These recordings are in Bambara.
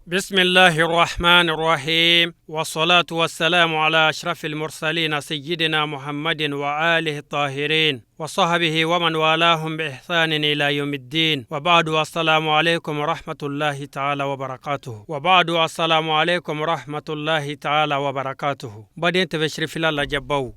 بسم الله الرحمن الرحيم والصلاة والسلام على أشرف المرسلين سيدنا محمد وآله الطاهرين وصحبه ومن والاهم بإحسان إلى يوم الدين وبعد السلام عليكم ورحمة الله تعالى وبركاته وبعد السلام عليكم ورحمة الله تعالى وبركاته Baden TV Sherifila lajɛbaw,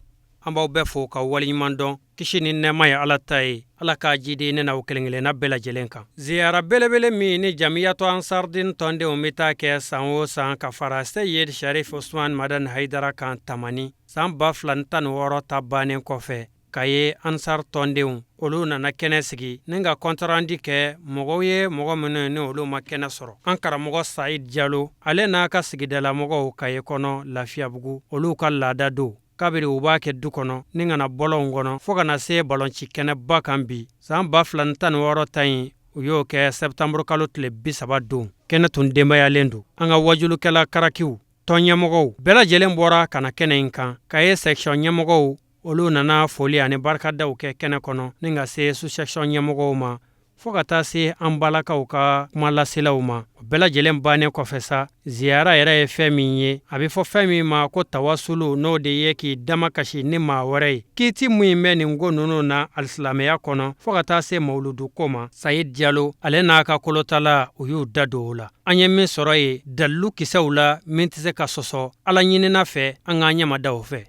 an b'aw bɛɛ fo ka waleɲuman dɔn. Kisi ni nɛɛma ye Ala ta ye, Ala k'a jidi ne n'aw kelen kelenna bɛɛ lajɛlen kan. Ziyara belebele min ni Jamiyatu Ansardin tɔndenw bɛ taa kɛ san o san ka fara Seyid Sharif Usman Madan Haidara kan Tamani, san 2016 ta bannen kɔfɛ, ka ye Ansar tɔndenw olu nana kɛnɛ sigi ni ka compte rendu kɛ mɔgɔw ye, mɔgɔ minnu ni olu ma kɛnɛ sɔrɔ. An karamɔgɔ Sayid Jalo, ale n'a ka sigidalamɔgɔw Kaye kɔnɔ Lafiyabugu, olu ka laada don kabiri u b'a kɛ du kɔnɔ ni kana bɔlɔnw kɔnɔ fɔɔ kana se balɔnci kɛnɛba kan. Bi saan 2016 ta ɲi, u y'o kɛ sɛptanburu kalo tile 30 don. Kɛnɛ tun denbayalen don. An ka wajulukɛla karakiw, tɔn ɲɛmɔgɔw bɛɛ lajɛlen bɔra ka na kɛnɛ in kan. Ka ye section ɲɛmɔgɔw, olu nana foli ani barikadaw kɛ kɛnɛ kɔnɔ ni ka se sous-section ɲɛmɔgɔw ma, fɔɔ ka taa se an balakaw ka kumalaselaw ma. O bɛɛ lajɛlen bannen kɔfɛ sa, ziyara yɛrɛ ye fɛn min ye, a bɛ fɔ fɛn min ma ko tawasulu, n'o de ye k'i dama kasi ni maa wɛrɛ ye, kiiti min bɛ nin ko ninnu na alisilamɛya kɔnɔ, fɔɔ ka taa se mawuludu ko ma, Sayid Jalo ale n'a ka kolotala, u y'u da don o la. An ye min sɔrɔ ye dalilu kisɛw la min tɛ se ka sɔsɔ, Ala ɲinina fɛ, an k'an ɲɛma da o fɛ.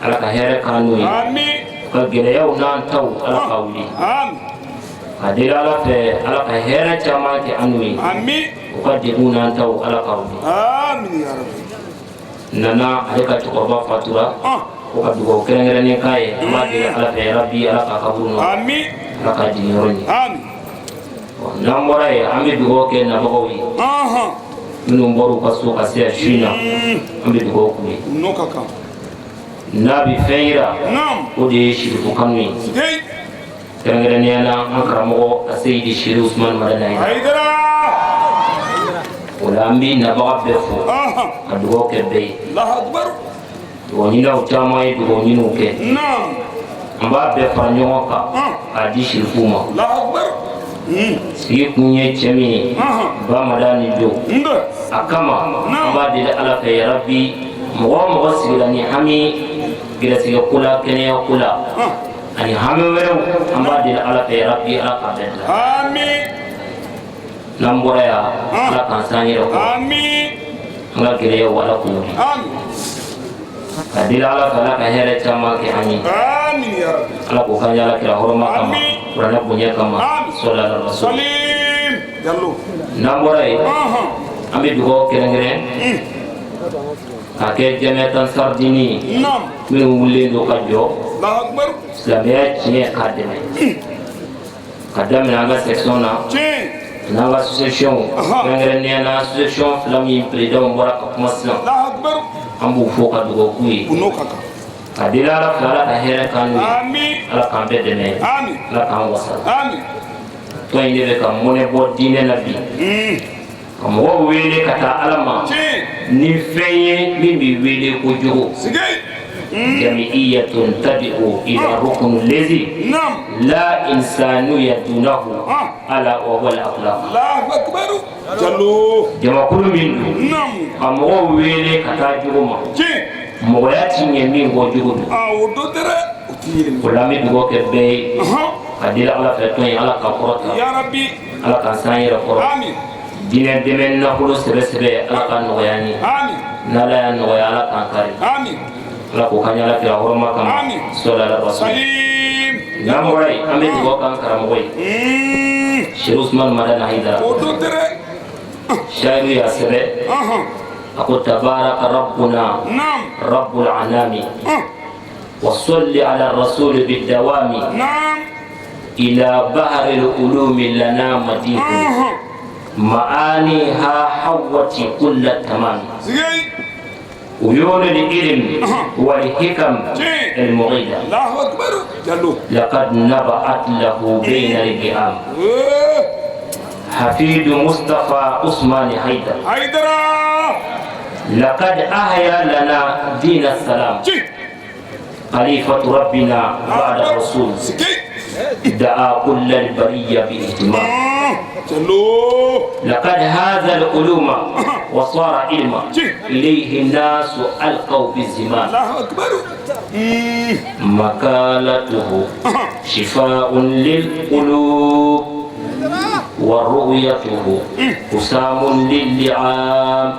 Ala ka hɛrɛ k'an n'u ye, ka gɛlɛyaw n'an taw, Ala ka wuli ka deli Ala fɛ. Ala ka hɛrɛ caman kɛ an n'u ye, u ka degun n'an taw, Ala ka wuli. Nana ale ka cɛkɔrɔba fatura ko ka dugawu kɛrɛnkɛrɛnnen k'a ye. An b'a deli Ala fɛ, yarabi, Ala k'a kaburu nɔ, Ala k'a jiginyɔrɔ ɲɛ. N'an bɔra yen, an bɛ dugawu kɛ nabagaw ye minnu bɔra u ka so ka se yan su in na, an bɛ dugawu k'u ye. N'a bɛ fɛn yira, o de ye sirifu kanu ye, kɛrɛnkɛrɛnnenya la an karamɔgɔ Aseyidi Seri Usumani Madani Hayidara. O la, an bɛ nabaga bɛɛ fo ka dugawu kɛ bɛɛ ye. Dugawu ɲininaw caman ye dugawu ɲiniw kɛ, an b'a bɛɛ fara ɲɔgɔn kan k'a di sirifuw ma. Sigi kun ye cɛ min ye, Bamadani don a kama, an b'a deli Ala fɛ, yarabi, mɔgɔ o mɔgɔ sigira ni hami gɛrɛsɛgɛ ko la, kɛnɛya ko la ani hami wɛrɛw, an b'a deli Ala fɛ, yarabi, Ala k'a bɛɛ dilan. N'an bɔra yan, Ala k'an s'an yɛrɛ kɔrɔ, an ka gɛlɛyaw, Ala k'u wuli. Ka deli Ala fɛ, Ala ka hɛrɛ caman kɛ an ye, Ala k'o k'an ye Ala kira hɔrɔma kama, kuranɛ bonya kama, sɔli ala rasul. N'an bɔra yen, an bɛ dugawu kɛrɛnkɛrɛn k'a kɛ Jamiyatu Ansardini ye minnu wulilen don ka jɔ silamɛya tiɲɛ k'a dɛmɛ, ka daminɛ an ka section na n'an ka sous-section, kɛrɛnkɛrɛnnenya na sous-section fila min président bɔra ka kuma sisan, an b'u fo ka dugawu k'u ye, ka deli Ala fɛ, Ala ka hɛrɛ k'an n'u ye, Ala k'an bɛɛ dɛmɛ, Ala k'an wasa. Tɔn in de bɛ ka mɔnɛ bɔ diinɛ na bi, ka mɔgɔw wele ka taa Ala ma ni fɛn ye min bɛ wele ko jogo. Jami'iyatun tad'u ila rukun lezi la insanu yadunahu ala wa huwa al-akhlaq. Jamakulu min don ka mɔgɔw wele ka taa jogo ma, mɔgɔya ti ɲɛ min kɔ, jogo don. O la, an bɛ dugawu kɛ bɛɛ ye ka deli Ala fɛ, tɔn ye, Ala ka kɔrɔta, Ala k'an s'an yɛrɛ kɔrɔ. Diinɛ dɛmɛ nafolo sɛbɛ sɛbɛ, Ala ka nɔgɔya an ye. N'Ala y'a nɔgɔya, Ala k'an kari, Ala k'o k'an ye Ala kira hɔrɔma kama, sɔli ala rasul. N'an bɔra yen, an bɛ dugawu k'an karamɔgɔ ye Seku Usumani Madani Hayidara. Shayiru y'a sɛbɛ, a ko: tabaraka rabbuna rabbul anami wa salli ala rasuli bidawami ila bahri ulumi lana madihu maaniha hawati kulla tamami عيون العلم والحكم المعيدة لقد نبعت له بين القيام حفيد مصطفى عثمان حيدر لقد أحيا لنا دين السلام خليفة ربنا بعد الرسول دعا كل البرية باهتمام. لقد هذا العلوم وصار علما إليه الناس ألقوا بالزمان الله أكبر مقالته شفاء للقلوب ورؤيته حسام للعام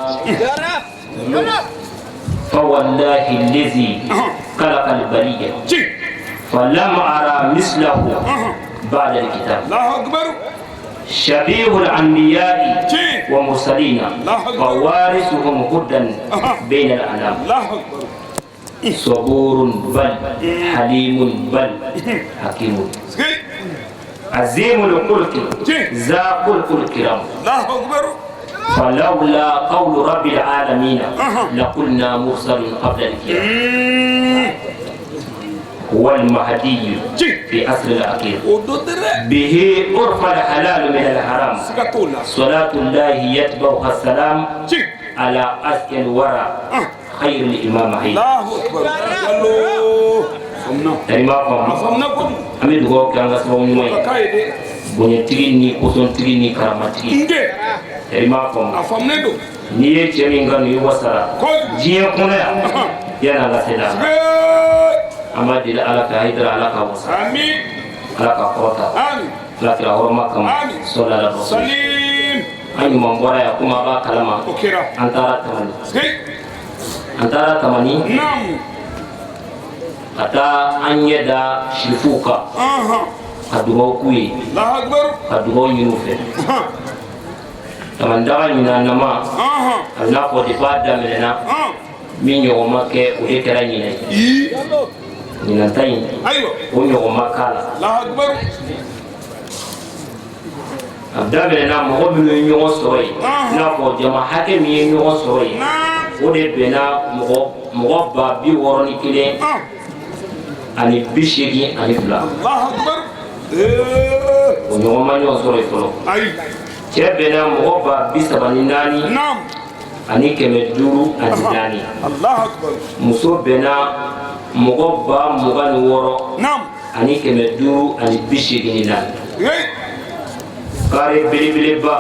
فوالله الذي خلق البرية فلم أرى مثله بعد الكتاب الله أكبر شبيه الأنبياء ومرسلين فوارثهم هدى بين الأنام الله أكبر صبور بل حليم بل حكيم عظيم الخلق ذا خلق الكرام الله أكبر فلولا قول رب العالمين لقلنا مرسل قبل الكرام هو المهدي في عصر الأخير به عرف الحلال من الحرام صلاة الله يتبعها السلام على أزكى الورى خير الإمام حي الله أكبر An bɛ dugawu kɛ an ka sababu ɲuman ye bonyatigi ni kosɔntigi ni karamatigi i m'a faamu n'i ye cɛ min kanu i wasara diɲɛ kɔnɔ yan yanni an ka se la an b'a deli Ala fɛ Hayidara Ala ka wasa Ala ka kɔrɔta Ala kira hɔrɔma kama sɔli ala rasul an ɲuman bɔra yan komi a b'a kalama an taara Tamani an taara Tamani ka taa an ɲɛ da sirifuw kan ka dugawu k'u ye ka dugawu ɲini u fɛ Tamani daga ɲinannama a bɛ n'a fɔ depuis a daminɛna min ɲɔgɔn ma kɛ o de kɛra ɲinɛ ye ɲinan ta in o ɲɔgɔn ma k'a la a daminɛna mɔgɔ minnu ye ɲɔgɔn sɔrɔ yen i n'a fɔ jama hakɛ min ye ɲɔgɔn sɔrɔ yen o de bɛnna mɔgɔ 61082 o ɲɔgɔn ma ɲɔgɔn sɔrɔ yen fɔlɔ cɛ bɛnna mɔgɔ 34 504 muso bɛnna mɔgɔ 26 584 kare belebeleba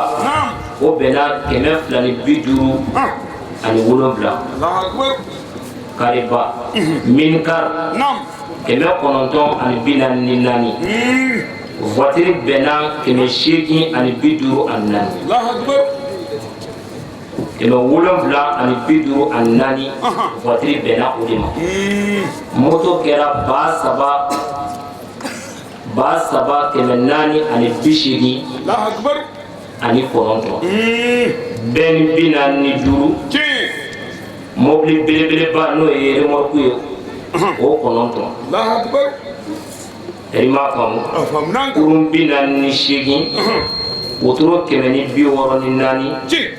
o bɛnna 257 kareba minikar 944 voiture bɛnna 854 754 voiture bɛnna o de ma moto kɛra 3489 bɛn 45 mobili belebeleba n'o ye remorque ye o 9 i m'a faamu kurun 48 wotoro 164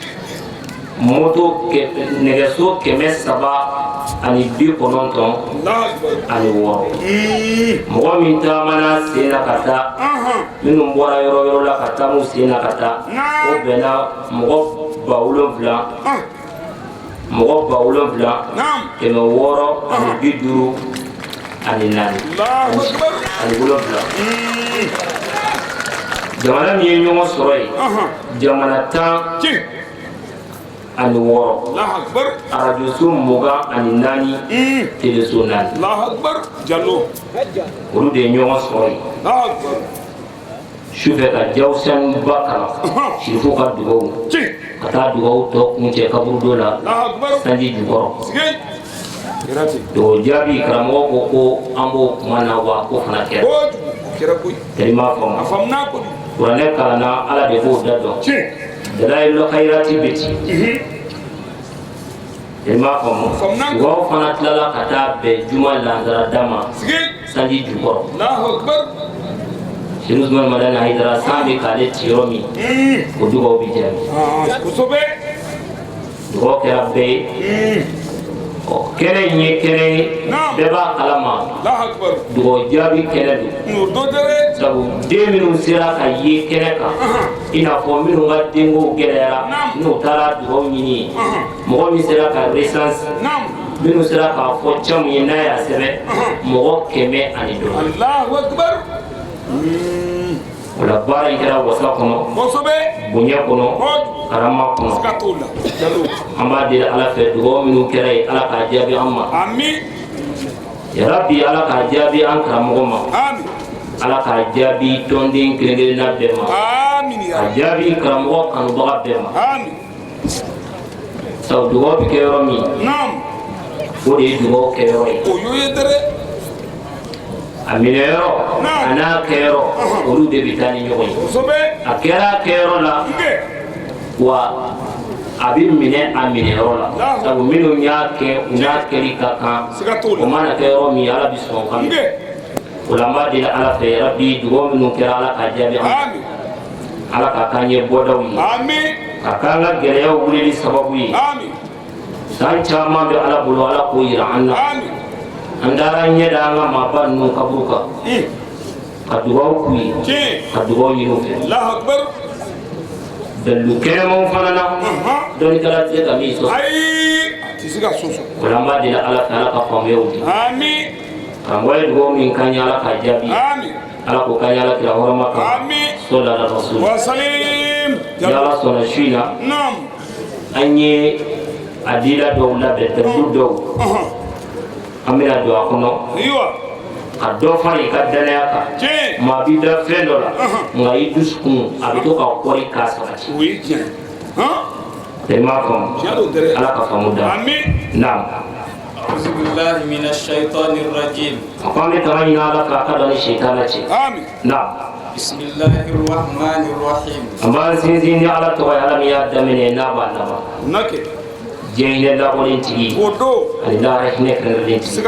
moto nɛgɛso 396 mɔgɔ min taamana sen na ka taa minnu bɔra yɔrɔ yɔrɔ la ka taa n'u sen na ka taa o bɛnna mɔgɔ 7 7,654 jamana min ye ɲɔgɔn sɔrɔ yen jamana 16 arajoso 24 teleso 4 olu de ye ɲɔgɔn sɔrɔ yen sufɛ ka jawusanba kalan sirifu ka dugawu ka taa dugawu tɔ kuncɛ kaburudo la sanji jukɔrɔ o jaabi karamɔgɔ ko ko an b'o kuma na wa ko fana kɛra i m'a faamu kuranɛ kalanna Ala de b'o da dɔn dalayilu hayirati bɛ ten i m'a faamu dugawu fana tilala ka taa bɛn juma lansara da ma sanji jukɔrɔ Seri Usumani Madani Hayidara san bɛ k'ale ci yɔrɔ min o dugawu bɛ jaabi dugawu kɛra bɛɛ ye ɔ kɛnɛ in ye kɛnɛ ye bɛɛ b'a kalama dugawu jaabi kɛnɛ don sabu den minnu sera ka ye kɛnɛ kan i n'a fɔ minnu ka denko gɛlɛyara n'u taara dugawu ɲini yen mɔgɔ min sera ka recense minnu sera k'a fɔ camu ye n'a y'a sɛbɛn mɔgɔ 100 ani dɔ. O la baara in kɛra wasa kɔnɔ, bonya kɔnɔ, karama kɔnɔ. An b'a deli Ala fɛ, dugawu minnu kɛra yen, Ala k'a jaabi an ma. Yarabi, Ala k'a jaabi an karamɔgɔ ma. Ala k'a jaabi tɔnden kelen kelenna bɛɛ ma, ka jaabi karamɔgɔ kanubaga bɛɛ ma. Sabu dugawu bɛ kɛ yɔrɔ min, o de ye dugawu kɛ yɔrɔ ye. A minɛ yɔrɔ a n'a kɛyɔrɔ, olu de bɛ taa ni ɲɔgɔn ye. A kɛra a kɛyɔrɔ la wa, a bɛ minɛ a minɛyɔrɔ la, sabu minnu y'a kɛ, u n'a kɛli ka kan. O mana kɛ yɔrɔ min, Ala bɛ sɔn ka minɛ o la. An b'a deli Ala fɛ, yarabi, dugawu minnu kɛra, Ala k'a jaabi an ma. Ala ka k'an ye bɔdaw ye, ka k'an ka gɛlɛyaw wulili sababu ye. San caman bɛ Ala bolo, Ala k'o yira an na. An taara ɲɛ da an ka maaba ninnu kaburu kan ka dugawu k'u ye, ka dugawu ɲini u fɛ, dalilu kɛnɛmanw fana na, dɔnnikɛla tɛ se ka min sɔsɔ. O la, an b'a deli Ala fɛ, Ala ka faamuyaw di. Karamɔgɔ ye dugawu min k'an ye, Ala k'a jaabi. Ala k'o k'an ye Ala kira hɔrɔma kan, sɔli ala rasul. Ni Ala sɔnna, su in na, an ye adila dɔw labɛn, dalilu dɔw, an bɛna don a kɔnɔ ka dɔ fara i ka danaya kan. Maa b'i da fɛn dɔ la, nka i dusukun a bɛ to ka kɔri k'a sabati. I m'a faamu, Ala ka faamu da. Naam. أعوذ بالله من الشيطان الرجيم. A ko an bɛ tanga ɲini Ala fɛ a ka dɔn ni sitana cɛ. Naam. بسم الله الرحمن الرحيم. An b'an sinsin ni Ala tɔgɔ ye, Ala min y'a daminɛ n'a b'a laban, diɲɛ hinɛ labɔlen tigi ani lahara hinɛ kɛrɛnkɛrɛnlen tigi.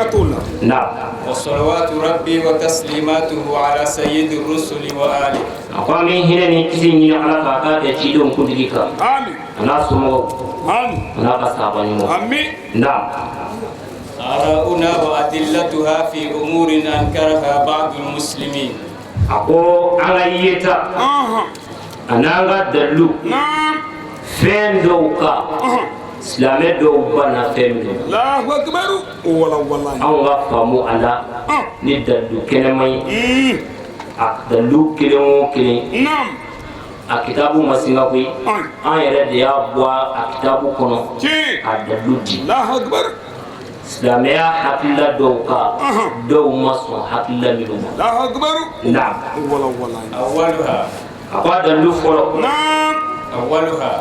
Naam. وصلوات ربي وتسليماته على سيد الرسل وآله. A ko an bɛ hinɛ ni kisi ɲini Ala fɛ, a k'a kɛ cidenw kuntigi kan, a n'a somɔgɔw, a n'a ka sahaba ɲumanw. Naam. آراؤنا وأدلتها في أمور أنكرها بعض المسلمين. A ko an ka yeta a n'an ka dalilu fɛn dɔw kan, silamɛ dɔw banna fɛn minnu, anw ka faamu a la ni dalilu kɛnɛma ye. A dalilu kelen o kelen, a kitabu ma singa koyi, an yɛrɛ de y'a bɔ a kitabu kɔnɔ ka dalilu di. Silamɛya hakilila dɔw kan, dɔw ma sɔn hakilila minnu ma. Naam. أولها. A ko a dalilu fɔlɔ. أولها.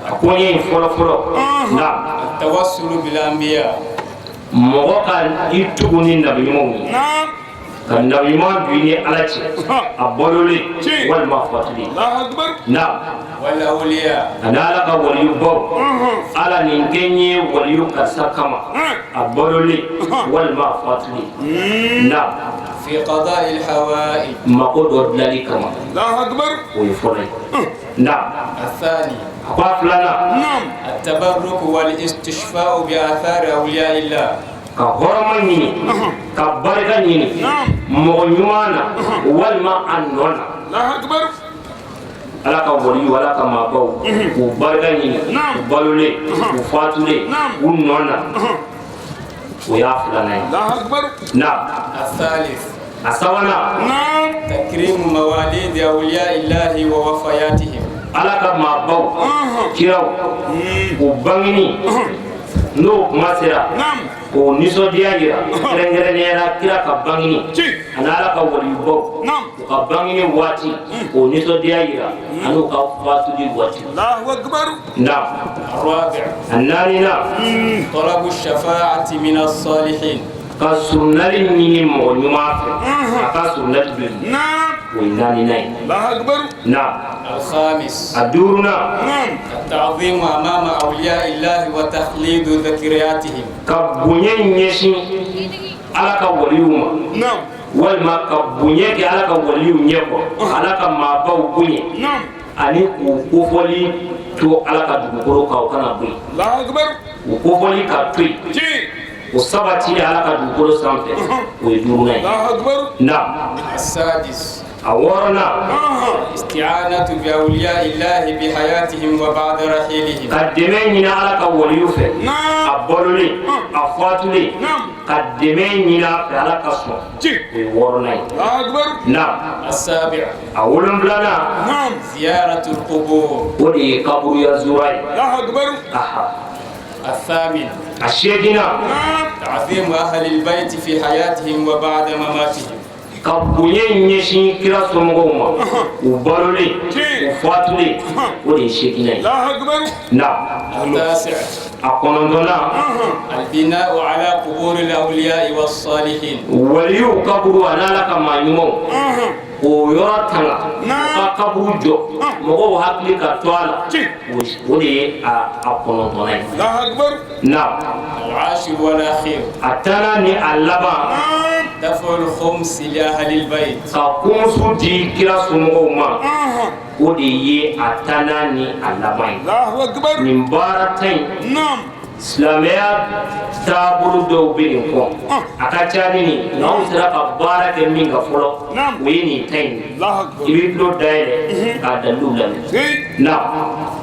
A ko n ye nin fɔlɔ fɔlɔ. Naam. التوسل بالأنبياء. Mɔgɔ ka i tugu ni nabi ɲumanw ye, ka nabi ɲuman don i ni Ala cɛ, a balolen walima a fatulen. Naam. والأولياء. Ani Ala ka waliyubaw, Ala nin kɛ n ye waliyu karisa kama, a balolen walima a fatulen. Naam. في قضاء الحوائج. Mako dɔ dilanli kama, o ye fɔlɔ ye. Naam. الثاني. A ko a filanan. التبرك والاستشفاء بآثار أولياء الله. Ka hɔrɔma ɲini, ka barika ɲini mɔgɔ ɲuman na walima a nɔ na. Ala ka waliyu, Ala ka maabaw, k'u barika ɲini, u balolen, u fatulen, u nɔ na, o y'a filanan ye. Naam. الثالث. A sabanan. تكريم مواليد أولياء الله ووفياتهم. Ala ka maabaw, kiraw, u bangeni n'o kuma sera, k'o nisɔndiya yira, kɛrɛnkɛrɛnnenya la kira ka bangeni ani Ala ka waliyubaw, u ka bangeni waati, k'o nisɔndiya yira, ani u ka fatuli waati. Naam. الرابع. A naaninan. طلب الشفاعة من الصالحين. Ka surunali ɲini mɔgɔ ɲuman fɛ, a ka surunali don, o ye naaninan ye. Naam. الخامس. A duurunan. التعظيم أمام أولياء الله وتخليد ذكرياتهم. Ka bonya ɲɛsin Ala ka waliw ma, walima ka bonya kɛ Ala ka waliw ɲɛkɔrɔ, Ala ka maabaw bonya ani k'u kofɔli to Ala ka dugukolo kan, o kana bɔ yen, u kofɔli ka to yen, o sabati Ala ka dugukolo sanfɛ, o ye duurunan ye. Naam. السادس. A wɔɔrɔnan. الاستعانة بأولياء الله بحياتهم وبعد رحيلهم. Ka dɛmɛ ɲini Ala ka waliw fɛ, a balolen, a fatulen. Ka dɛmɛ ɲini a fɛ Ala ka sɔn, o ye wɔɔrɔnan ye. Naam. A wolonfilanan, o de ye kaburuya zuwa ye. Aha. A seeginnan, ka bonya ɲɛsin kira somɔgɔw ma, u balolen, u fatulen, o de ye seeginnan ye. Naam. A kɔnɔntɔnnan, waliw kaburu a n'Ala ka maa ɲumanw, o yɔrɔ tanga, ka kaburu jɔ, mɔgɔw hakili ka to a la, o de ye a kɔnɔntɔnnan ye. Naam. A tannan ni a laban, ka kumusu di kira somɔgɔw ma, o de ye a tannan ni a laban ye. Nin baara tan in, silamɛya taabolo dɔw bɛ nin kɔ, a ka ca ni nin, nka anw sera ka baara kɛ min kan fɔlɔ, o ye nin ta in ye. I b'i tulo dayɛlɛ k'a daliluw lamɛn. Naam.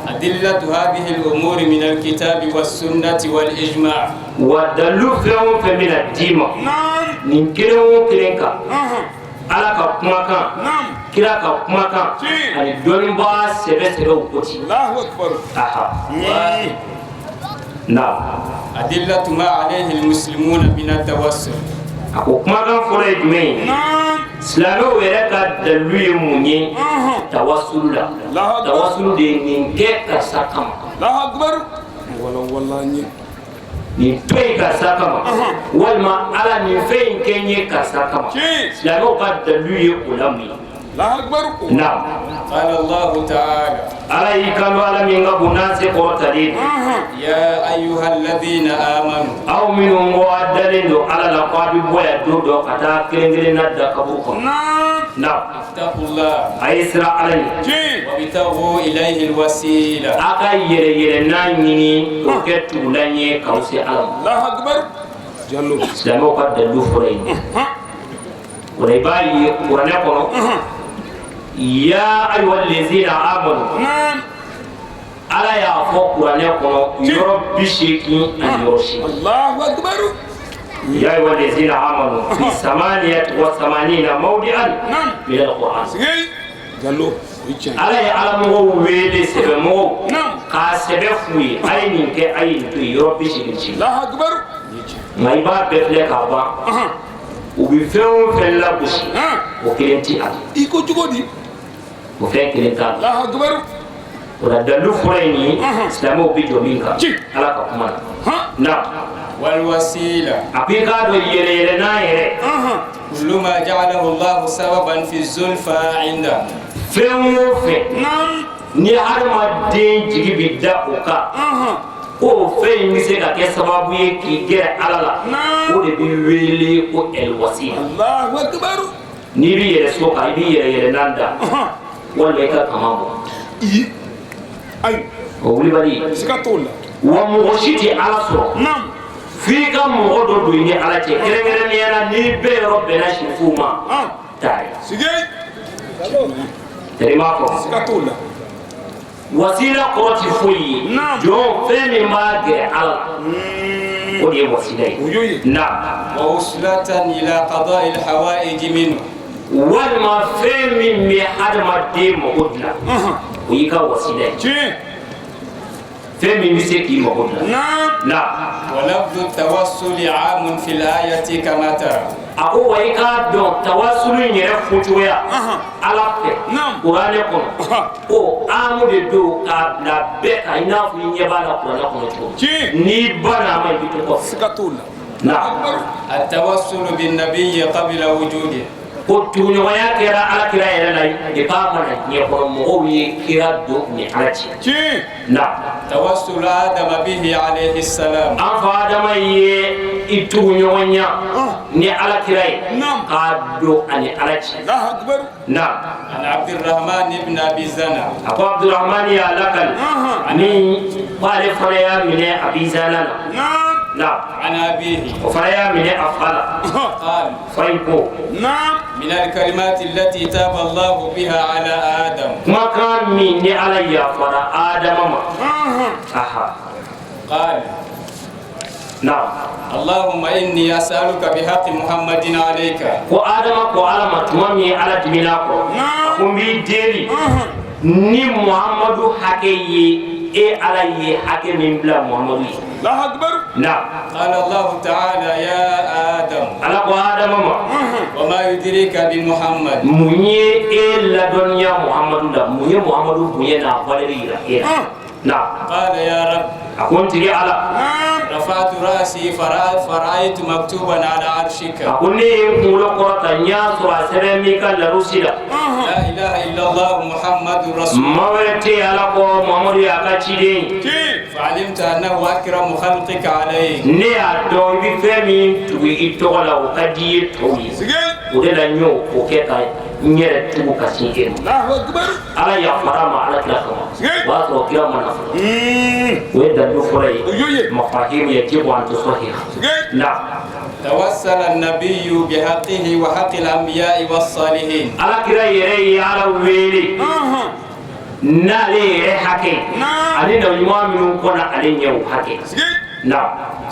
أدلة هذه الأمور من الكتاب والسنة والإجماع. Wa dalilu fɛn o fɛn bɛna d'i ma nin kelen o kelen kan, Ala ka kumakan, kira ka kumakan ani dɔnnibaa sɛbɛ sɛbɛw ko ten. Aha. Naam. أدلة ما عليه المسلمون من التوسل. A ko kumakan fɔlɔ ye jumɛn ye? Silamɛw yɛrɛ ka dalilu ye mun ye tawasulu la? Tawasulu de ye nin kɛ karisa kama, nin to yen karisa kama, walima Ala nin fɛn in kɛ n ye karisa kama. Silamɛw ka dalilu ye o la mun ye? Naam. قال الله تعالى. Ala y'i kanto, Ala min ka bon n'a se kɔrɔtalen. يا أيها الذين آمنوا. Aw minnu ko a dalen don Ala la ko a bɛ bɔ yan don dɔ ka taa kelen kelenna da kaburu kɔnɔ. Naam. اتقوا الله. A ye siran Ala ɲɛ. وابتغوا إليه الوسيلة. A ka yɛrɛ yɛrɛ n'a ɲini k'o kɛ tugulan ye k'aw se Ala ma. Silamɛw ka dalilu fɔlɔ ye nin ye. O la i b'a ye kuranɛ kɔnɔ, يا أيها الذين آمنوا, Ala y'a fɔ kuranɛ kɔnɔ yɔrɔ 88. يا أيها الذين آمنوا في 88 موضعا من القرآن. Ala ye alamɔgɔw wele, sɛbɛmɔgɔw, k'a sɛbɛ f'u ye, a ye nin kɛ, a ye nin to yen, yɔrɔ 88. Nka i b'a bɛɛ filɛ k'a ban, u bɛ fɛn o fɛn lagosi, o kelen ti a la. I ko cogo di? O fɛn kelen t'a la. O la dalilu fɔlɔ ye nin ye, silamɛw bɛ jɔ min kan Ala ka kuma na. Naam. والوسيلة. A ko i k'a dɔn yɛrɛ yɛrɛ n'a yɛrɛ, كل ما جعله الله سببا في الزلفى عنده. Fɛn o fɛn ni hadamaden jigi bɛ da o kan ko o fɛn in bɛ se ka kɛ sababu ye k'i gɛrɛ Ala la, o de bɛ wele ko ɛliwasila. N'i b'i yɛrɛ so kan, i b'i yɛrɛ yɛrɛ n'a da, walima i ka kaman bɔ, o wulibali. Wa mɔgɔ si tɛ Ala sɔrɔ f'i ka mɔgɔ dɔ don i ni Ala cɛ, kɛrɛnkɛrɛnnenya la n'i bɛɛ yɔrɔ bɛnna sirifuw ma taari tɛri m'a fɔ. Wasila kɔrɔ ti foyi ye, jɔn fɛn min b'a gɛrɛ Ala la, o de ye wasila ye. Naam. ووصلة إلى قضاء الحوائج منه. Walima fɛn min bɛ hadamaden mago dilan, o y'i ka wasila ye, fɛn min bɛ se k'i mago dilan. Naam. ولفظ التوسل عام في الآية كما ترى. A ko wa i k'a dɔn tawasulu in yɛrɛ fɔcogoya Ala fɛ kuranɛ kɔnɔ, ko amu de don k'a bila bɛɛ kan, i n'a fɔ i ɲɛ b'a la kuranɛ kɔnɔ cogo min, n'i ba n'a ma, i bɛ to kɔfɛ. Naam. التوسل بالنبي قبل وجوده. Ko tuguɲɔgɔnya kɛra Ala kira yɛrɛ la depuis a ma na diɲɛ kɔnɔ, mɔgɔw ye kira don u ni Ala cɛ. Naam. توسل آدم به عليه السلام. An fa Adama ye i tuguɲɔgɔnya ni Ala kira ye k'a don ani Ala cɛ. Naam. عن عبد الرحمن بن أبي زنا. A ko Abdurahmani y'a lakali min k'ale fana y'a minɛ Abizana la. Naam. عن أبيه. O fana y'a minɛ a fa la. قال. Fa in ko. من الكلمات التي تاب الله بها على آدم. Kumakan min ni Ala yafara Adama ma. Aha. قال. Naam. اللهم إني أسألك بحق محمد عليك. Ko Adama ko Ala ma tuma min Ala dimina kɔrɔ, a ko n b'i deli ni Muhamadu hakɛ ye, e Ala ye hakɛ min bila Muhamadu ye. الله أكبر. Naam. قال الله تعالى يا آدم. Ala ko Adama ma: وما يدريك بمحمد؟ Mun ye e ladɔnniya Muhamadu la? Mun ye Muhamadu bonya n'a valeur yira e la? Naam. قال يا رب. A ko n tigi Ala. نعم. رفعت رأسي فرأيت مكتوبا على عرشك. A ko ne ye n kunkolo kɔrɔta, n y'a sɔrɔ a sɛbɛn b'i ka larusi la. لا إله إلا الله محمد رسول. Ma wɛrɛ tɛ yen Ala kɔ, Muhamadu y'a ka ciden ye. Tiɲɛ. فعلمت أنه أكرم خلقك عليك. Ne y'a dɔn i bɛ fɛn min tugu i tɔgɔ la, o ka di i ye tɔw ye. Sige. O de la n y'o o kɛ ka n yɛrɛ tugu ka sin e ma. الله أكبر. Ala yafara ma Ala kira kama. O y'a sɔrɔ kira ma na fɔlɔ. O ye dalilu fɔlɔ ye. O y'o ye. مفاهيم يجب أن تصحح. Sige. Na. توسل النبي بحقه وحق الأنبياء والصالحين. Ala kira yɛrɛ ye Ala wele n'ale yɛrɛ hakɛ Naam. ani na ɲuman minnu kɔnna ale ɲɛ, o hakɛ. Sige. Na.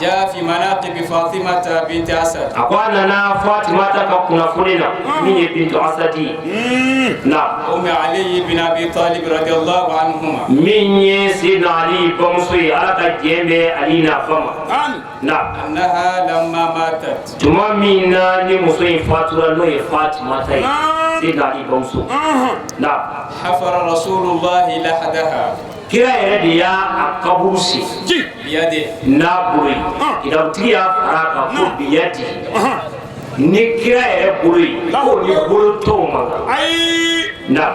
جاء في مناقب فاطمة بنت أسد. A ko a nana Fatimata ka kunnafoni na, min ye bintu Asadi ye. Na. أم علي بن أبي طالب رضي الله عنهما. Min ye Seydina Ali bamuso ye, Ala ka jɛn bɛ Ali n'a ba ma. آمين. Na. أنها لما ماتت Tuma min na ni muso in fatura, n'o ye Fatimata ye, Naam. Seydina Ali bamuso. Na. حفر رسول الله لحدها. Kira yɛrɛ de y'a a kaburu sen. Ci. بيده. N'a bolo ye. Kitabutigi y'a fara a kan ko biyadi, ni kira yɛrɛ bolo ye, k'o ni bolo tɔw man kan. Ayi. Na.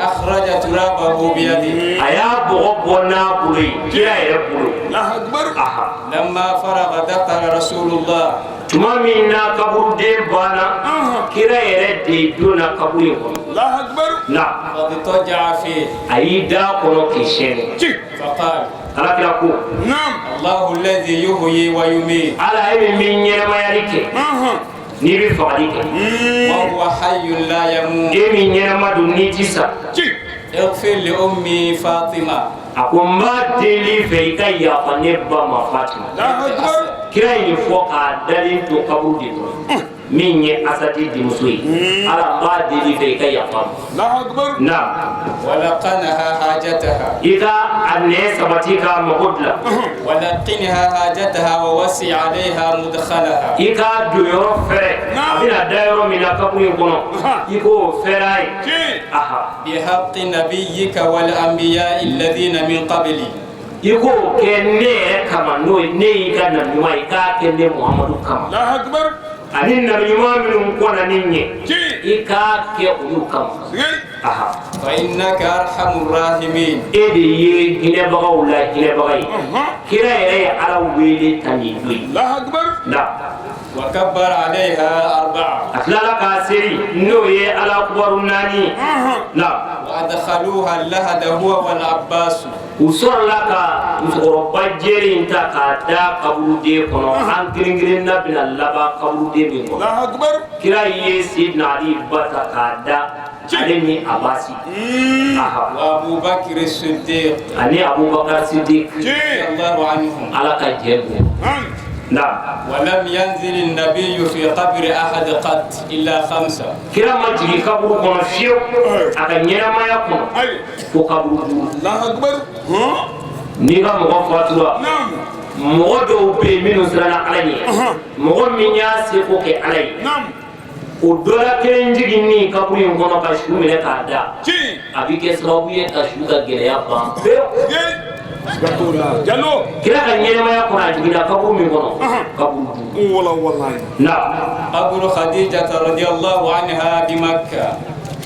أخرج ترابه بيده. A y'a bɔgɔ bɔ n'a bolo ye, kira yɛrɛ bolo. الله أكبر. Aha. لما فرغ دخل رسول الله. Tuma min na kaburuden banna, kira yɛrɛ de donna kaburu in kɔnɔ. الله أكبر. Na. فاضطجع فيه. A y'i da kɔnɔ k'i sɛni. Ci. فقال: Ala kira ko: نعم. الله الذي يحيي ويميت. Ala, e min bɛ ɲɛnɛmayali kɛ n'i bɛ fagali kɛ, وهو حي لا يموت. e min ɲɛnɛma don n'i ti sa. Ci. اغفر لأمي فاطمة. A ko n b'a deli fɛ i ka yafa ne ba ma Fatima. الله أكبر. Kira ye nin fɔ k'a dalen to kaburu de kɔnɔ, min ye Asadi denmuso ye. Ala, n b'a deli fɛ i ka yafa ma. الله أكبر. Na. ولقنها حاجتها. I ka a nɛ sabati k'a mago dilan. ولقنها حاجتها ووسع عليها مدخلها. I k'a don yɔrɔ fɛrɛ, a bɛna da yɔrɔ min na kaburu in kɔnɔ, i k'o fɛrɛ a ye. Ci. Aha. بحق نبيك والأنبياء الذين من قبلي. I k'o kɛ ne yɛrɛ kama, n'o ye ne y'i ka nabi ɲuman ye, i k'a kɛ ne Muhamadu kama الله أكبر. ani nabi ɲuman minnu kɔnna ni ɲɛ, Ci. i k'a kɛ olu kama. Sige. Aha. فإنك أرحم الراحمين. E de ye hinɛbagaw la hinɛbaga ye. Kira yɛrɛ ye Ala wele ta nin don ye. الله أكبر. Na. وكبر عليها أربعة. A tilala k'a seri, n'o ye Ala kubaru naani ye. Na. وأدخلوها اللحد هو والعباس. U sɔrɔla ka musokɔrɔba jɛlen in ta k'a da kaburuden kɔnɔ, an kelen kelenna bɛna laban kaburuden min kɔnɔ. الله أكبر. Kira ye Seydina Ali ba ta k'a da, ale ni Abasi. Aha. وأبو بكر الصديق. Ani Abubakar Sidik. Ci. رضي الله عنهم. Ala ka jɛ bɔ. آمين. Na. ولم ينزل النبي في قبر أحد قط إلا خمسة. Kira ma jigin kaburu kɔnɔ fiyewu a ka ɲɛnamaya kɔnɔ Ayi. fo kaburu duuru. الله أكبر. N'i ka mɔgɔ fatura, نعم. mɔgɔ dɔw bɛ yen minnu siranna Ala ɲɛ, mɔgɔ min y'a seko kɛ Ala ye, نعم. o dɔ la kelen jiginni kaburu in kɔnɔ ka su minɛ k'a da, Ci. a bɛ kɛ sababu ye ka su ka gɛlɛya ban pewu. Sige. Jalo. Kira ka ɲɛnamaya kɔnɔ, a jiginna kaburu min kɔnɔ, kaburu duuru. Wala wallahi. Na. قبر خديجة رضي الله عنها بمكة.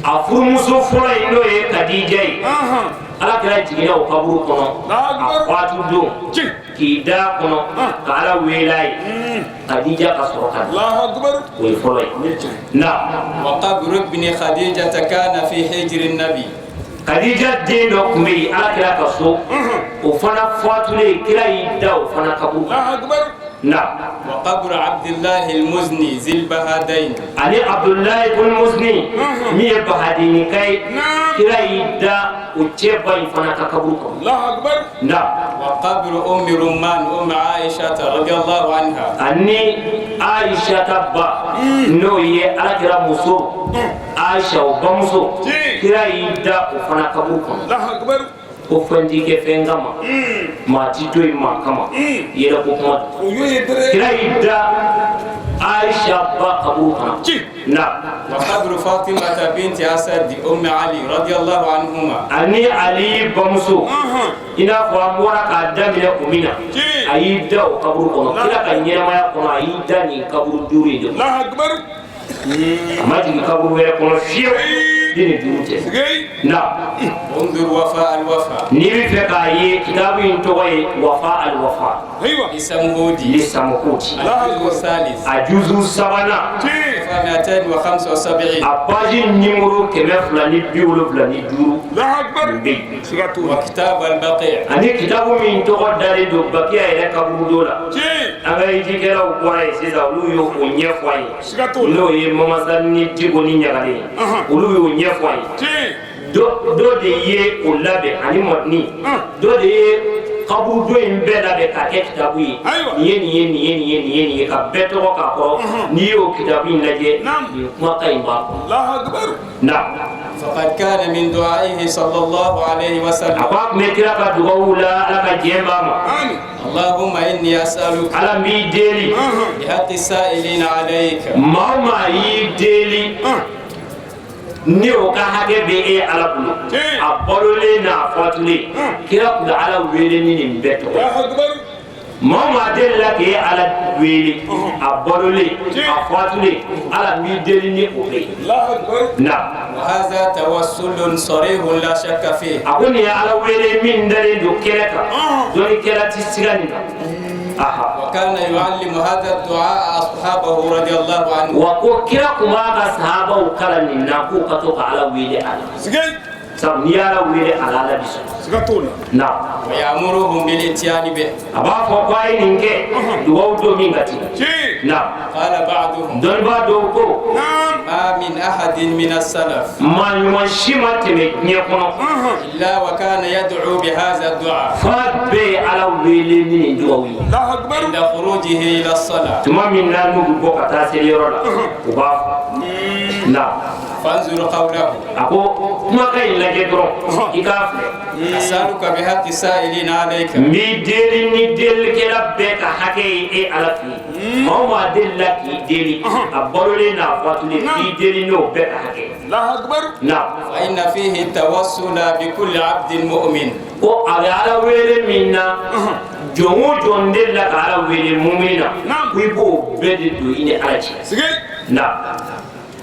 A furumuso fɔlɔ in, n'o ye Kadija ye, Ala kira jiginna o kaburu kɔnɔ a fatu don Ci. k'i da kɔnɔ ka Ala wele a ye, Kadija ka sɔrɔ ka na. الله أكبر. O ye fɔlɔ ye. Na. وقبر ابن خديجة كان في حجر النبي. Kadija den dɔ tun bɛ yen Ala kira ka so, o fana fatulen, kira y'i da o fana kaburu kan. الله أكبر. Na. وقبر عبد الله المزني ذي البهادين. Ani Abudulayi bun Musni, min ye Bahadinika ye, نعم. kira y'i da o cɛ ba in fana ka kaburu kɔnɔ. الله أكبر. Na. وقبر وقبر أم رمان أم عائشة رضي الله عنها ani Aisha ta ba n'o ye Alakira muso Aisha o bamuso kira y'i da o fana kaburu kɔnɔ ko fɛn t'i kɛ fɛn kama maa ti to yen maa kama yɛrɛ ko kuma kira y'i da Aisha ba kaburu kɔnɔ na وقبر فاطمة بنت أسد أم علي رضي الله عنهما ani Ali bamuso i n'a fɔ an bɔra k'a daminɛ o min na a y'i da o kaburu kɔnɔ kira ka ɲɛnamaya kɔnɔ a y'i da nin kaburu duuru in de kɔnɔ a ma jigin kaburu wɛrɛ kɔnɔ fiyewu ni nin duuru tɛ na انظر وفاء الوفاء n'i bɛ fɛ k'a ye kitabu in tɔgɔ ye Wafa al-Wafa لسمهودي lisamukuti الجزء الثالث a juzu sabanan 275 a page numéro 275 nin bɛ yen وكتاب البقيع ani kitabu min tɔgɔ dalen don Bakiya yɛrɛ kaburudo la an ka yijikɛlaw bɔra yen sisan olu y'o o ɲɛfɔ an ye n'o ye Mamasa ni Diko ni Ɲagalen ye olu y'o ɲɛfɔ an ye dɔ de ye o labɛn ani mɔdini dɔ de ye kaburudo in bɛɛ labɛn k'a kɛ kitabu ye nin ye nin ye nin ye nin ye nin ye nin ye ka bɛɛ tɔgɔ k'a kɔrɔ n'i y'o kitabu in lajɛ nin kumakan in b'a kɔnɔ na فقد كان من دعائه صلى الله عليه a وسلم ko a tun bɛ kira ka dugawu la Ala ka diɲɛ b'a ma اللهم إني أسألك Ala n b'i deli بحق السائلين عليك maa o maa y'i deli ni o ka hakɛ bɛ e Ala bolo a balolen n'a fatulen kira tun bɛ Ala wele ni nin bɛɛ tɔgɔ ye maa o maa delila k'e Ala wele a balolen a fatulen Ala n b'i deli ni o bɛɛ ye na وهذا توسل صريح لا شك فيه a ko nin ye Ala wele min dalen don kɛnɛ kan dɔnnikɛla ti siga nin na aha وكان يعلم هذا الدعاء أصحابه رضي الله عنهم wa ko kira tun b'a ka sahabaw kalan nin na k'u ka to ka Ala wele a la sabu n'i y'Ala wele a la Ala bi sɔn na ويأمرهم بالإتيان به a b'a fɔ ko a ye nin kɛ dugawu don min ka teli na قال بعضهم dɔnnibaa dɔw ko ما من أحد من السلف maa ɲuman si ma tɛmɛ diɲɛ kɔnɔ إلا وكان يدعو بهذا الدعاء f'a bɛɛ ye Ala wele ni nin dugawu ye عند خروجه إلى الصلاة tuma min na n'u bɛ bɔ ka taa seliyɔrɔ la u b'a fɔ na فانظر قوله a ko kumakan in lajɛ dɔrɔn i k'a filɛ أسألك بحق السائلين عليك n b'i deli ni delilikɛla bɛɛ ka hakɛ ye e Ala fɛ yen maa o maa delila k'i deli a balolen n'a fatulen n b'i deli n'o bɛɛ ka hakɛ ye na فإن فيه التوسل بكل عبد مؤمن ko a bɛ Ala wele min na jɔn o jɔn delila ka Ala wele mumini na ko i b'o bɛɛ de don i ni Ala cɛ na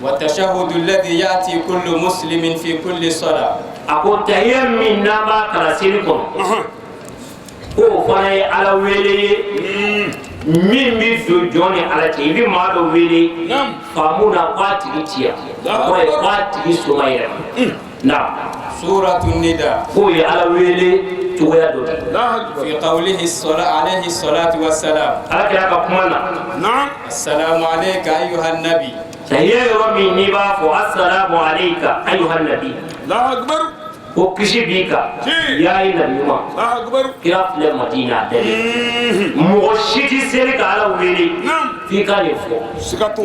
والتشهد الذي يأتي كل مسلم في كل صلاة a ko tahiya min n'an b'a kalan seli kɔnɔ k'o fana ye Ala wele ye min bɛ don jɔn ni Ala cɛ i bɛ maa dɔ wele faamu na k'a tigi ci yan o kɔrɔ ye k'a tigi soma yɛrɛ ma na سورة النداء k'o ye Ala wele cogoya dɔ de ye في قوله الصلاة عليه الصلاة والسلام Ala kira ka kuma na السلام عليك أيها النبي tahiya yɔrɔ min n'i b'a fɔ asalamu aleyka ayuha nabi ko kisi b'i kan yaa ye nabi ɲuman kira filɛ Madina a dalen mɔgɔ si tɛ seli ka Ala wele f'i ka nin fɔ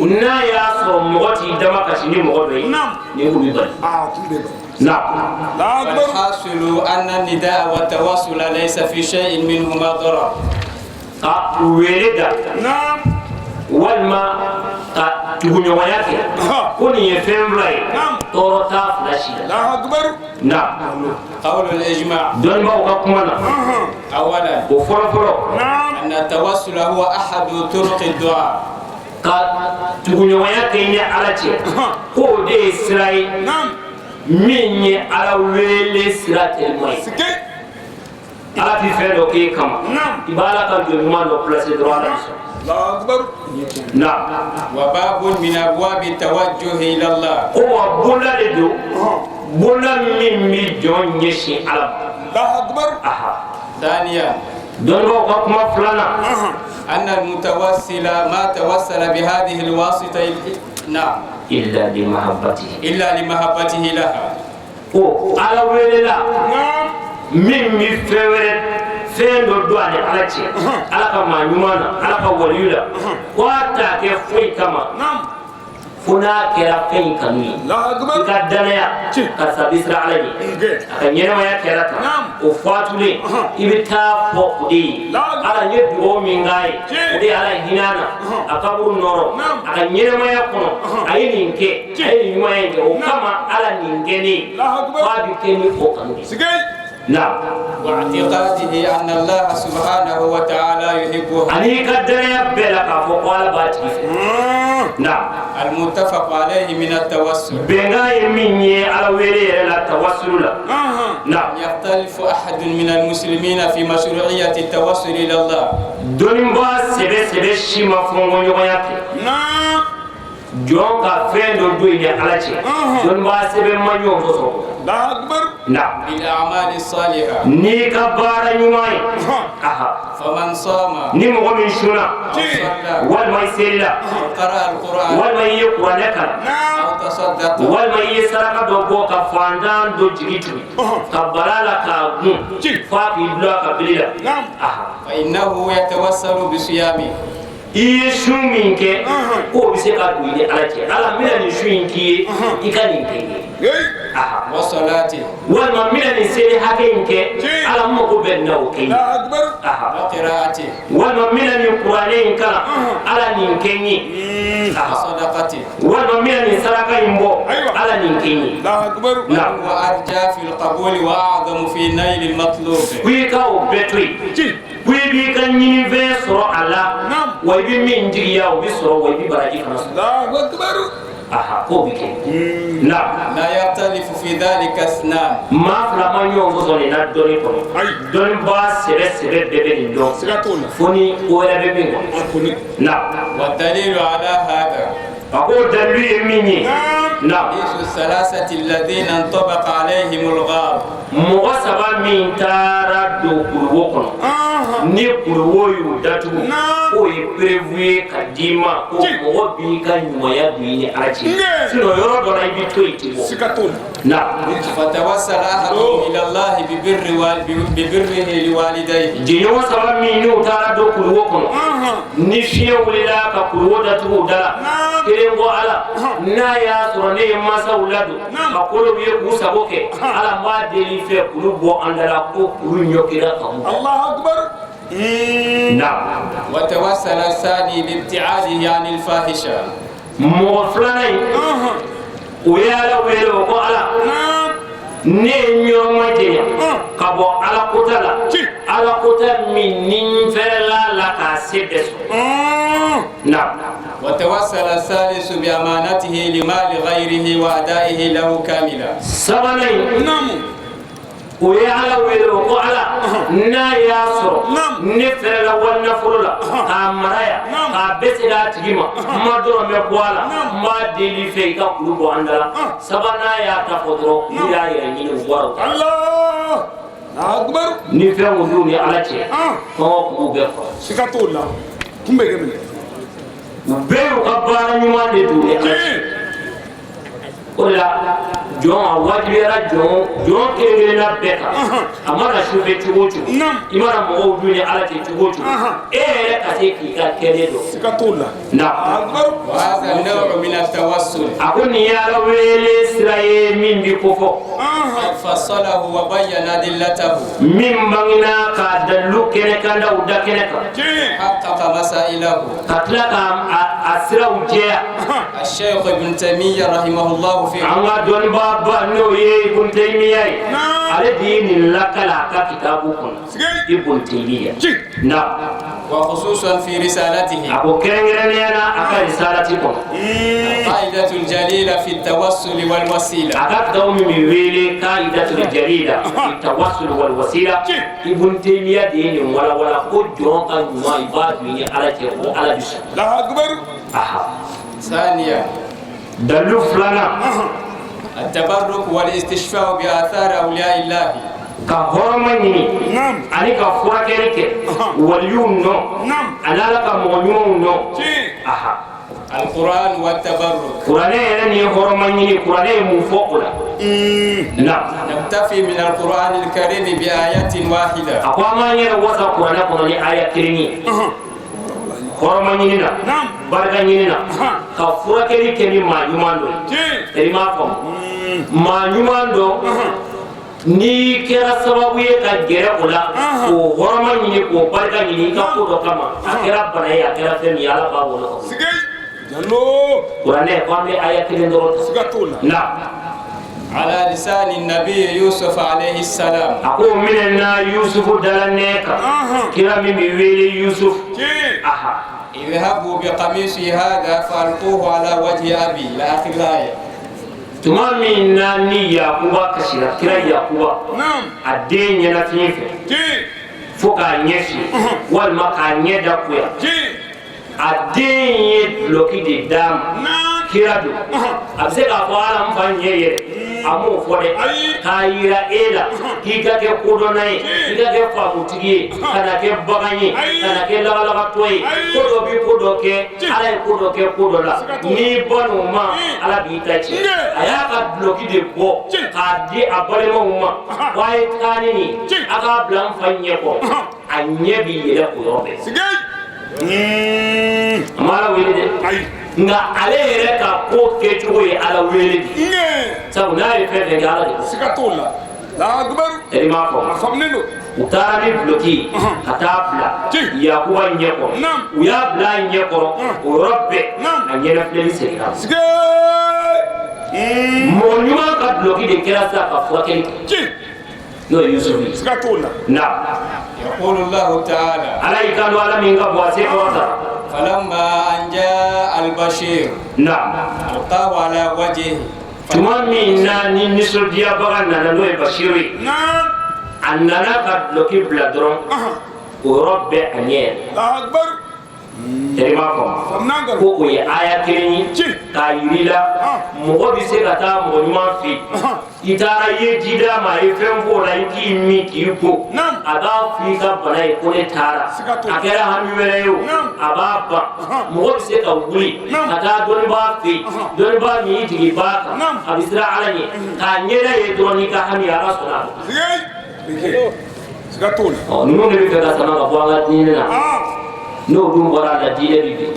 n'a y'a sɔrɔ mɔgɔ t'i dama kasi ni mɔgɔ dɔ ye nin kun b'i bali na والحاصل أن النداء والتواصل ليس في شيء منهما ضرر ka wele da walima ka tuguɲɔgɔnya kɛ ko nin ye fɛn fila ye tɔɔrɔ t'a fila si la na قول الإجماع dɔnnibaaw ka kuma na أولا o fɔlɔ fɔlɔ أن التوسل هو أحد طرق الدعاء ka tuguɲɔgɔnya kɛ i ni Ala cɛ k'o de ye sira ye min ye Ala wele sira teliman ye Ala ti fɛn dɔ k'e kama i b'Ala ka jɔn ɲuman dɔ place dɔrɔn Ala bɛ sɔn na وباب من أبواب التوجه إلى الله ko wa bonda de don bonda min bɛ jɔn ɲɛsin Ala ma aha ثانيا dɔnnibaaw ka kuma filanan أن المتوسل ما توسل بهذه الواسطة نعم illa li mahabbatihi إلا لمحبته لها ko Ala welela min bɛ fɛn wɛrɛ fɛn dɔ don a ni Ala cɛ, Ala ka maa ɲuman na, Ala ka waliyu la, ko a t'a kɛ foyi kama fo n'a kɛra fɛn in kanu ye. I ka danaya karisa bɛ siran Ala ɲɛ, a ka ɲɛnamaya kɛra tan, o fatulen i bɛ taa fɔ o de ye, Ala n ye dugawu min k'a ye, o de ye Ala hinɛ a na, a kaburu nɔrɔ, a ka ɲɛnamaya kɔnɔ a ye nin kɛ, a ye nin ɲumanya in kɛ, o kama Ala nin kɛ ne ye, k'a bɛ kɛ ni o kanu ye. نعم. واعتقاده أن الله سبحانه وتعالى يحبه. أني قدر يبلغ فقال باتي. نعم. المتفق عليه من التوسل. بنا يميني على ولي لا التوسل لا. نعم. يختلف أحد من المسلمين في مشروعية التوسل إلى الله. دون با سبه سبه شيما فونغو نيوياكي. نعم. جون كافين دو دوي على شيء. دون با سبه مانيو فوسو. الله أكبر. نعم. بالأعمال الصالحة. نيكا بارا نيماي. فمن صام. نيمو من شونا. والما يسلا. قرأ القرآن. والما يقرأ لك. أو تصدق. والما يسرق دوبو كفاندان دو جيتو. كبرالا كاغون. فاكي بلا كبليلا. نعم. فإنه يتوسل بصيامه. Iye sun min kɛ k'o bɛ se ka don i ni Ala cɛ, Ala n bɛna nin sun in k'i ye, i ka nin kɛ n ye. Walima n bɛna nin seli hakɛ in kɛ, Ala n mago bɛ nin na o kɛ n ye. Walima n bɛna nin kuranɛ in kalan, Ala nin kɛ n ye. Walima n bɛna nin saraka in bɔ, Ala nin kɛ n ye. Ko i ka o bɛɛ to yen. Ko i b'i ka ɲinifɛn sɔrɔ a la, wa i bɛ min jigiya o bɛ sɔrɔ, wa i bɛ baraji fana sɔrɔ. K'o bɛ kɛ. Naam. La yaxtalifu fi dhalika isnan. Maa fila ma ɲɔgɔn sɔsɔ nin na dɔnni kɔnɔ. Dɔnnibaa sɛbɛ sɛbɛ bɛɛ bɛ nin dɔn. Fo ni ko wɛrɛ bɛ min kɔnɔ. Naam. Wa dalilu ala hada. A ko dalilu ye min ye. Naam. Hadisu salasati alladhina intabaqa alayhimul ghar. Mɔgɔ saba min taara don kuluwo kɔnɔ. Ni kuluwo y'u datugu, k'o ye prévu ye ka d'i ma, ko mɔgɔ b'i ka ɲumanya don i ni Ala cɛ. Sinon yɔrɔ dɔ la i bɛ to yen tɛ bɔ. Siga t'o la. Naam. Fatawassala ahaduhum ila Allahi bibirrihi liwalidayhi. Jɛɲɔgɔn saba min n'u taara don kuluwo kɔnɔ, ni fiɲɛ wulila ka kuluwo datugu u da la, kelen ko Ala, n'a y'a sɔrɔ ne ye mansaw ladon, ka kolow ye k'u sago kɛ, Ala n b'a deli fɛ kulu bɔ an da la ko kulu ɲɔkira ka bɔ. Allahu akbar. نعم. وتوسل الثاني بابتعاده عن الفاحشة. Mɔgɔ filanan in, o ye Ala wele, o ko Ala, ne ye ɲɔgɔn ma jɛnya ka bɔ Ala kota la, Ala kota min ni n fɛrɛla la k'a se bɛɛ sɔrɔ. نعم. وتوسل الثالث بأمانته لمال غيره وأدائه له كاملا. Sabanan in, نعم. o ye Ala wele, o ko Ala, n'a y'a sɔrɔ ne fɛrɛla wali nafolo la k'a mara yan, k'a bɛɛ segin a tigi ma, n ma dɔrɔn bɛ bɔ a la, n b'a deli fɛ i ka kulu bɔ an da la. Sabanan y'a ta fɔ dɔrɔn, n'u y'a yɛrɛ ɲini u bɔra o kan. Allahu akbar. Ni fɛn kun t'u ni Ala cɛ, kɔngɔ kun b'u bɛɛ faga. Siga t'o la. Kun bɛ kɛ minɛ. U bɛɛ y'u ka baara ɲuman de don ni Ala cɛ. O de la jɔn a wajibiyara jɔn kelen kelenna bɛɛ kan, a mana sufɛ cogo o cogo, i mana mɔgɔw dun ni Ala cɛ cogo o cogo, e yɛrɛ ka se k'i ka kɛnɛ dɔn. Siga t'o la. Naam. وهذا النوع من التوسل. A ko nin ye Ala wele sira ye min bi kofɔ. قد فصله وبين أدلته. Min bangena k'a dalilu kɛnɛ kan da u da kɛnɛ kan. حقق مسائله. Ka tila k'a siraw jɛya. الشيخ ابن تيمية رحمه الله في An ka dɔnnibaa ba n'o ye Ibn Taymiya ye, ale de ye nin lakala a ka kitabu kɔnɔ. Ibn Taymiya. Naam. وخصوصا في رسالته. A ko kɛrɛnkɛrɛnnenya la a ka risalati kɔnɔ. القاعدة الجليلة في التوسل والوسيلة. A ka kitabu min bɛ wele Qaidatul Jalila fi tawassul wal wasila. Ibn Taymiya de ye nin walawala ko jɔn ka ɲuman i b'a don i ni Ala cɛ ko Ala bɛ sɔn. Allahu akbar. ثانيا. Dalilu filanan. التبرك والاستشفاء بآثار أولياء الله. Ka hɔrɔma ɲini ani ka furakɛli kɛ waliw nɔ ani Ala ka mɔgɔ ɲumanw nɔ. القرآن والتبرك. kuranɛ yɛrɛ ni hɔrɔma ɲini kuranɛ ye mun fɔ o la? Na. نكتفي من القرآن الكريم بآية واحدة. A ko an k'an yɛrɛ wasa kuranɛ kɔnɔ ni aya kelen ye. Hɔrɔma ɲini na, barika ɲini na, ka furakɛli kɛ ni maa ɲuman dɔ ye. I m'a faamu, maa ɲuman dɔ n'i kɛra sababu ye ka gɛrɛ o la k'o hɔrɔma ɲini k'o barika ɲini i ka ko dɔ kama, a kɛra bana ye, a kɛra fɛn min ye, Ala b'a wolo ka bɔ. Kuranɛ ko an bɛ aya kelen dɔrɔn ta. Na. على لسان النبي يوسف عليه السلام. A ko minɛna Yusufu dala nɛ kan, kira min bɛ wele Yusuf. Aha. اذهبوا بقميصي هذا فألقوه على وجه أبي إلى آخر الآية. Tuma min na ni Yakuba kasira, kira Yakuba, a den ɲɛnafiɲɛ fɛ fo k'a ɲɛ fiyɛ walima k'a ɲɛ da kuya, a den ye dulɔki de d'a ma. Kira don, a bɛ se k'a fɔ ala n fa ɲɛ yɛrɛ, a m'o fɔ dɛ, k'a yira e la k'i ka kɛ kodɔnna ye, k'i ka kɛ faamutigi ye, kana kɛ bagan ye, kana kɛ lagalagatɔ ye. Ko dɔ bɛ ko dɔ kɛ, Ala ye ko dɔ kɛ ko dɔ la, n'i ban'o ma, Ala b'i ta tiɲɛ. A y'a ka dulɔki de bɔ k'a di a balimaw ma ko a ye taa ni nin ye, a k'a bila n fa ɲɛ kɔrɔ, a ɲɛ b'i yɛlɛ o yɔrɔ bɛɛ. A ma Ala wele dɛ, nka ale yɛrɛ ka ko kɛcogo ye Ala wele de, sabu n'a ye fɛn fɛn kɛ, Ala de ko. I m'a faamu, u taara ni duloki ye ka taa bila Yakuba ɲɛ kɔrɔ, u y'a bila a ɲɛ kɔrɔ, o yɔrɔ bɛɛ a ɲɛnafilɛli seginna. Mɔgɔ ɲuman ka duloki de kɛra sisan ka furakɛli kɛ, n'o ye Yusufu ye. Na. يقول الله تعالى. Ala y'i kanto, Ala min ka bon a se kɔrɔ ta. فلما أن جاء البشير. Na. ألقاه على وجهه. Tuma min na ni nisɔndiyabaga nana, n'o ye Basiru ye, a nana ka duloki bila dɔrɔn, o yɔrɔ bɛɛ a ɲɛ yɛlɛ. I m'a faamu, ko o ye aya kelen ye k'a yir'i la mɔgɔ bɛ se ka taa mɔgɔ ɲuman fɛ yen, i taara i ye ji d'a ma, a ye fɛn f'o la, i k'i min k'i ko, a b'a fɔ i ka bana ye ko ne taara, a kɛra hami wɛrɛ ye o, a b'a ban. Mɔgɔ bɛ se ka wuli ka taa dɔnnibaa fɛ yen, dɔnnibaa min y'i jigin b'a kan, a bɛ siran Ala ɲɛ, k'a ɲɛda ye dɔrɔn n'i ka hami ye, Ala sɔnna a ma. Ɔ ninnu de bɛ fɛ ka sama ka bɔ an ka diinɛ na, n'o dun bɔra a la, diinɛ bi bin.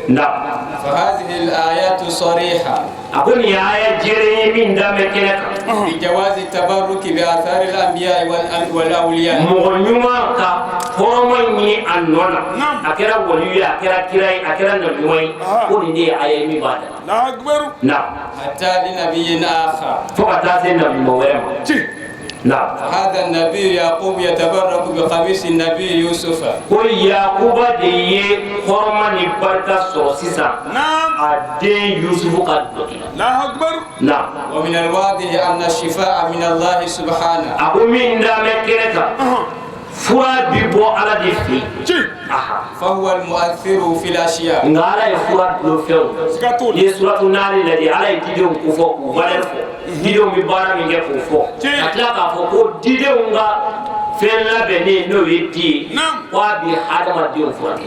Na. فهذه الآيات صريحة. A ko nin ye aya jɛlen ye min da bɛ kɛnɛ kan. بجواز التبرك بآثار الأنبياء والأولياء. Mɔgɔ ɲuman ka hɔrɔma ɲini a nɔ na, a kɛra waliyu ye, a kɛra kira ye, a kɛra nabi ɲuman ye, ko nin de ye aya ye min b'a da. Na. حتى لنبي آخر. Fo ka taa se nabi ɲuman wɛrɛ ma. نعم. هذا النبي يعقوب يتبرك بقميص النبي يوسف. Ko Yakuba de ye hɔrɔma ni barika sɔrɔ sisan. نعم. A den Yusufu ka dulɔki la. الله أكبر. نعم. ومن الواضح أن الشفاء من الله سبحانه. A ko min da bɛ kɛnɛ kan, fura bi bɔ Ala de fɛ yen. فهو المؤثر في الأشياء. Nka Ala ye fura dulon fɛnw. N'i ye suratu naani lajɛ, Ala ye didenw kofɔ k'u valeur fɔ. Didenw bɛ baara min kɛ k'o fɔ. Ka tila k'a fɔ ko didenw ka fɛn labɛnnen n'o ye di ye, ko a bɛ hadamadenw furakɛ.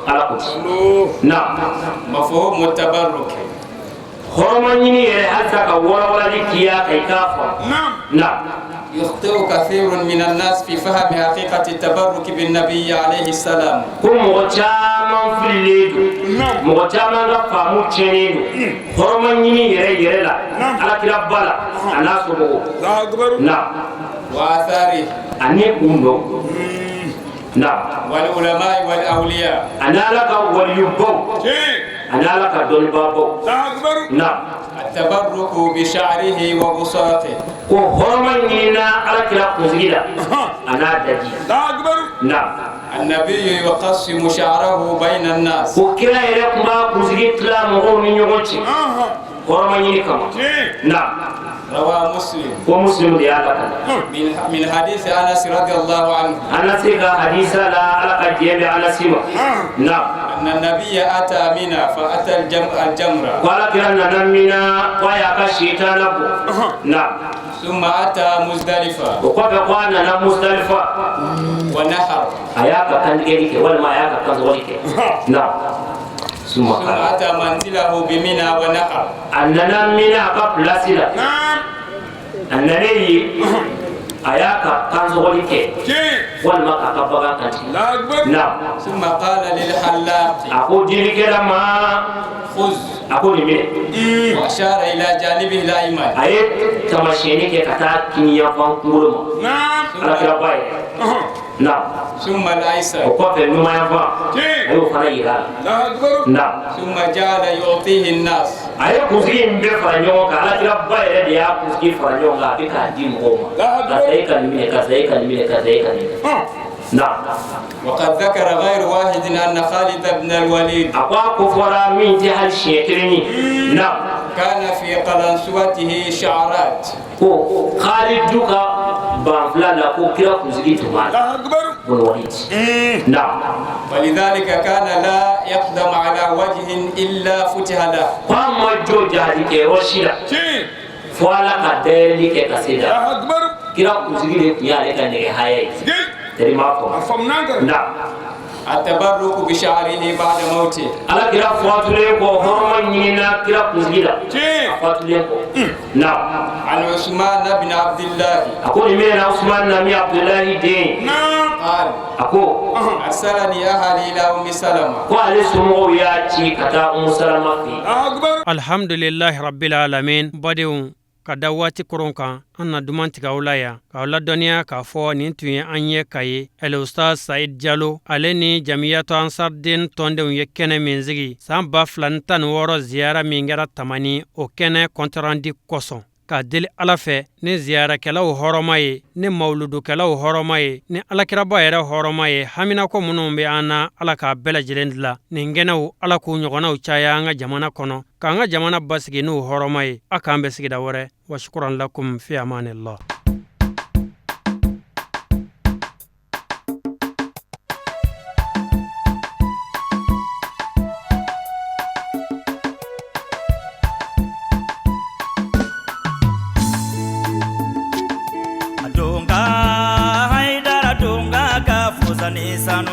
Ala ko ten. Naam. مفهوم التبرك. Hɔrɔma ɲini yɛrɛ halisa ka walawalali k'i y'a kan i k'a faamu. Naam. يخطئ كثير من الناس في فهم حقيقة التبرك بالنبي عليه السلام. Ko mɔgɔ caman fililen don, mɔgɔ caman ka faamu tiɲɛnen don hɔrɔma ɲini yɛrɛ yɛrɛ la, alakira ba la a n'a somɔgɔw. Naam. وآثاره. Ani kun dɔn. Naam. والعلماء والأولياء. A n'Ala ka waliyubaw, a n'Ala ka dɔnnibaabaw. Naam. التبرك بشعره وبساطه. Ko hɔrɔma ɲinina alakira kunsigi la a n'a daji. Naam. النبي يقسم شعره بين الناس. Ko kira yɛrɛ tun b'a kunsigi tila mɔgɔw ni ɲɔgɔn cɛ hɔrɔma ɲini kama. Naam. روى مسلم. Ko Muslim de y'a lakale. من حديث أنس رضي الله عنه. Anasi ka hadisa la, Ala ka diɲɛ bɛ Anasi ma. Naam. أن النبي أتى منى فأتى الجمرة. Ko alakira nana Mina, ko a y'a ka sitana bɔ. Naam. ثم أتى مزدلفة. O kɔfɛ ko a nana Musdalifa. ونحر. A y'a ka kantigɛli kɛ walima a y'a ka kansɔgɔli kɛ. Naam. ثم أتى منزله بمنى ونحر a nana Mina a ka place la. Naam. A nana yen, a y'a ka kansɔgɔli kɛ Tiɲɛ. walima k'a ka bagan kantigɛ. Allahu akbar. Naam. ثم قال للحلاق A ko dilikɛla ma, خذ a ko nin minɛ. وأشار إلى جانبه الأيمن. A ye tamasiyɛnni kɛ ka taa kiniyanfan kunkolo ma. Naam. Alakira ba yɛrɛ. Naam. ثم الأيسر. O kɔfɛ numanyanfan, a y'o fana yira a la. Allahu akbar. Naam. ثم جعل يعطيه الناس. A ye kunsigi in bɛɛ fara ɲɔgɔn kan. Alakira ba yɛrɛ de y'a kunsigi fara ɲɔgɔn kan, a bɛ k'a di mɔgɔw ma. Karisa, e ka nin minɛ, karisa, e ka nin minɛ, karisa, e ka nin minɛ. Naam. وقد ذكر غير واحد أن خالد بن الوليد A ko a ko fɔra min tɛ hali siɲɛ kelen ye. Naam. كان في قلنسوته شعرات. Ko Khalidu ka banfula la, ko kira kunsigi tun b'a la. Allahu akbar. Bun Walid. Naam. ولذلك كان لا يقدم على وجه إلا فتح له. Ko a ma jɔ jihadi kɛyɔrɔ si la Tiɲɛ. fo Ala ka dayɛlɛli kɛ ka se da. Allahu akbar. Kira kunsigi de tun y'ale ka nɛgɛ haya ye. Gel. Teri m'a fɔ. A faamuna kan. Naam. التبرك بشعره بعد موته. Ala kira fatulen kɔ, hɔrɔma ɲinina kira kunsigi la. Tiɲɛ. A fatulen kɔ. Naam. عن عثمان بن عبد الله A ko nin minɛna Usman nami Abdulahi den. Naam. قال A ko أرسلني أهلي إلى أم سلمة. ko ale somɔgɔw y'a ci ka taa Umu Salama fɛ yen. Allahu akbar. Alhamdulillahi rabbil alamin. Badenw, ka da waati koron kan, an na duman tigɛ aw la yan k'aw ladɔnniya k'a fɔ nin tun ye an ye Kayi El Ustaz Said Jalo, ale ni Jamiyatu Ansarden tɔndenw ye kɛnɛ min sigi san 2016 ziyara min kɛra Tamani, o kɛnɛ compte rendu kosɔn, k'a deli Ala fɛ ni ziyarakɛlaw hɔrɔma ye, ni mawuludukɛlaw hɔrɔma ye, ni alakiraba yɛrɛ hɔrɔma ye, haminako minnu bɛ an na, Ala k'a bɛɛ lajɛlen dilan. Nin kɛnɛw, Ala k'u ɲɔgɔnnaw caya an ka jamana kɔnɔ, k'an ka jamana basigi n'u hɔrɔma ye. A k'an bɛ sigida wɛrɛ. Wa shukran lakum, fi amanillah. Donga haidara donga ka fusa ni sanu.